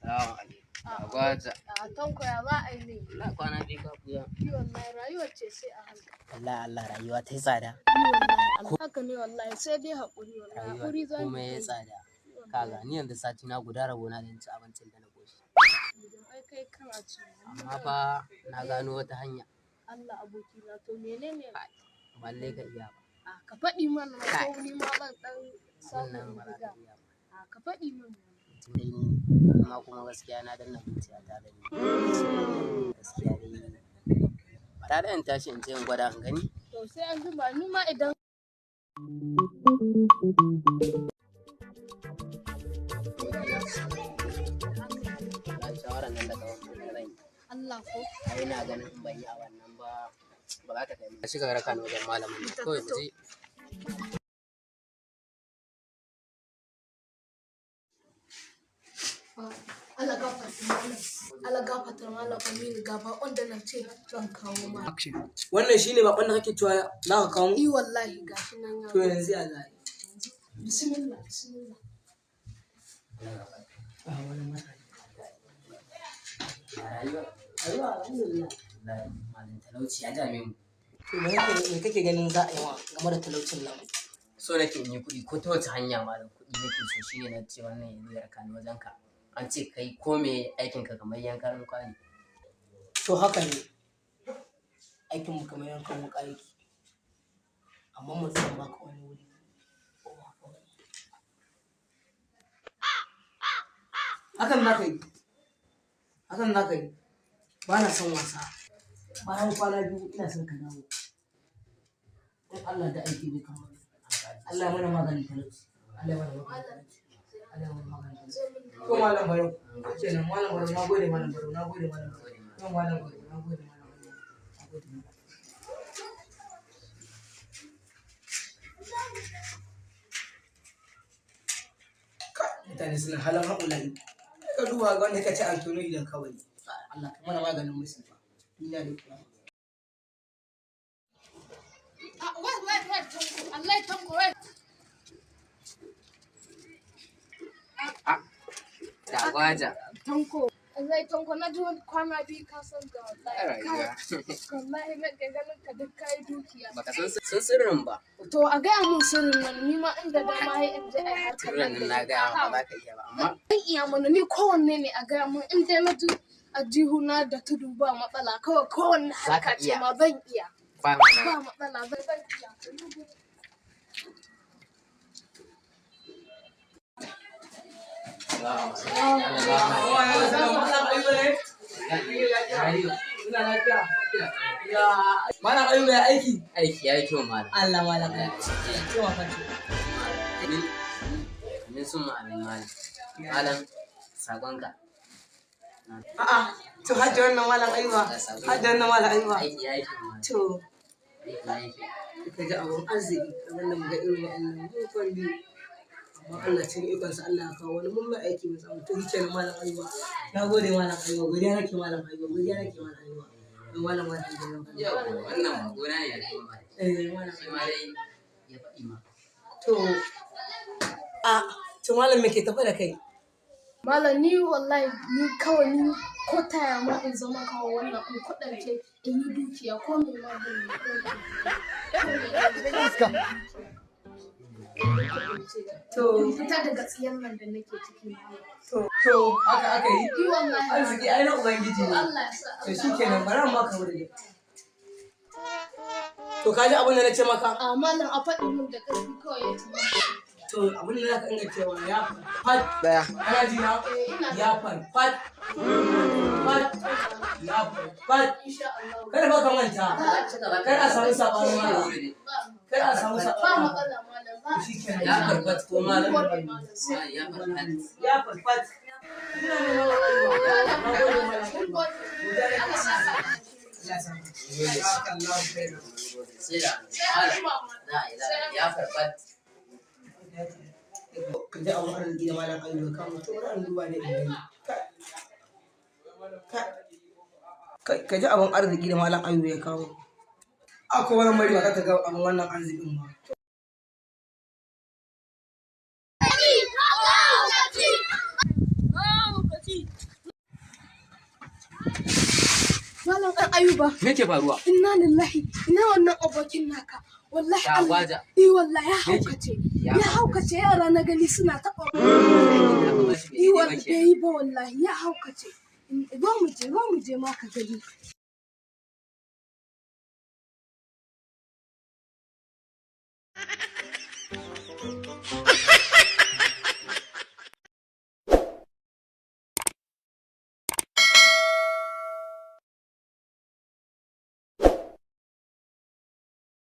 Salamu alaikum. Agwaja. A Tanko, ya za a yi ne? Na kwana biyu ka buya. Yi wallahi, rayuwar ce sai a hankali. Wallahi Allah, rayuwa ta yi tsada. Yi wallahi Allah. Haka ne wallahi, sai dai haƙuri wallahi. Rayuwa Haƙuri za mu komai ya yi. tsada. Kaga ni yanzu sati na guda rabona da in ci abincin da na koshi. Ai kai kana ci. Amma fa na gano wata hanya. Allah abokina, to menene? Ba lallai ka iya ba. A ka faɗi mana Kai. ko ni ma zan ɗan samu Wannan in ba za buga. ka iya ba. A ka faɗi mana. Tun dai ni amma kuma gaskiya na danna zuciya ta da ni. Gaskiya dai. Bara da in tashi in je in gwada in gani. To sai an jima, ni ma idan Na shawarar nan da ka bani zan yi. Allah ko. Ai ina ganin in ban yi a wannan ba ba za ta kai mu. Shiga raka ni wajen malamin nan. Kawai mu je. Allah gafarta malam. Allah gafarta malam Aminu, ga baƙon da na ce zan kawo ma. Wannan shine bakon da kake cewa za ka kawo mu? Yi wallahi, gashi nan ya To zo. yanzu ya za a yi? Bismillah, bismillah. A wani mata. Rayuwa. Rayuwa alhamdulillah. Wallahi malam, talauci ya dame mu. To me kake ganin za a yi wa game da talaucin nan? So nake in yi kuɗi ko ta wace hanya malam, kuɗi nake so, shine na ce wannan yanzu ya raka ni wajen ka. An ce kai ko me aikin ka kamar yankan wuƙa ne. To haka ne. Aikin mu kamar yankan wuƙa yake. Amma mu zan baka wani wuri. Ko ba haka ba ne? Hakan za ka yi. Hakan za ka yi. Ba na son wasa. Bayan kwana 2 ina son ka dawo. In Allah da aiki bai kama. Allah ya mana maganin talauci. Allah ya mana maganin talauci. Allah ya mana maganin talauci. To malam Barau, kenan malam Barau, na gode malam Barau, na gode malam Barau. To malam Barau, na gode malam Barau. Na gode malam. Kai, mutane suna halin haƙulai. Ka duba ga wanda ka ci Antoni idan kawai. Allah ka mana maganin musifa. Duniya da kiyama. Ah, wait, wait, wait, Tanko. Allah Tanko, wait. Da gwaja. Tanko. Allah Tanko, na ji wani kwana biyu ka san ga wallahi. Rayuwa. Wallahi na ga ganin ka duk kayi dukiya. Baka san san sirrin ba. To a gaya mun sirrin wani, ni ma inda dama ya in je ai harkar Sirrin nan na gaya ma ba za ka iya ba amma Zan iya mana, ni kowanne ne a gaya mun, in dai na ji a jihuna da tudu ba matsala, kawai kowanne Za ka harka ce iya. ma zan iya. Ba matsala. Ba matsala, zan iya. Malam Ayuba, ya aiki? Aiki ya yi kyau malam. Allah malam Ayuba. Cewa ka ce. Amin. Amin sun amin malam. Malam, sakonka. A'a, to hajji wannan malam Ayuba. Hajji wannan malam Ayuba. Aiki ya yi kyau malam. To Aiki ya yi kyau. ka ji abun arziki kamar da muga irin wa'annan hukun biyu. Amma Allah cikin ikonsa Allah ya kawo wani mun mai aiki mai tsawo. To shi kenan malam Ayuba. Na gode malam Ayuba, godiya nake malam Ayuba, godiya nake malam Ayuba. Malam malam Ayuba. Yau wannan ba gona ne da kuma malam. Eh malam Shi Ayuba. ma dai ya faɗi ma. To a to malam, me ke tafa da kai? Malam, ni wallahi ni kawai ni ko taya ma in zama kawo wannan in kuɗance in yi dukiya ko me ma zan yi ko me ma zan yi. To In fita daga tsiyan nan da nake ciki malam. to haka aka yi. Yi wallahi. Arziki ai na Ubangiji ne. Allah ya sa. To shi kenan, bari in baka wuri. To ka ji abin da na ce maka? A malam, a faɗi min da ƙarfi kawai ya ci. To abin da zaka inga cewa ya fat daya. Kana ji na? Eh, ina Ya fat fat ya fat. Insha Allah. Kada fa ka manta. Kar a samu sabanin malam. Ba Kar a samu ba sabanin. matsala malam. Ba Shi kenan. Ya farfat ko malam? Gode malam. Malam ya farfat. Ya fat. Ina ne malam Ayuba. Na gode malam Ayuba. Gode. Allah sa ka. Allah ya samu. Jazakallahu khairan. Sai da malam. Za a yi za a yi. Ya farfat. Ka ji abun arziki da malam Ayuba kan mutum, wani an duba ne in gani. Kai, ka ji abun arziki da malam Ayuba ya kawo. Akwai wani mari ba za ta ga abun wannan arzikin ba. Ayuba. Me ke faruwa? Inna lillahi, ina wannan abokin naka. Wallahi Ya Allah. gwaja. Eh wallahi ya Me ke- haukace. Ya Ya haukace, yara na gani suna taɓa. Aikin da aka bashi bai Eh yi ba wallahi kenan. bai yi ba, wallahi ya haukace. Zo mu je, zo mu je ma ka gani.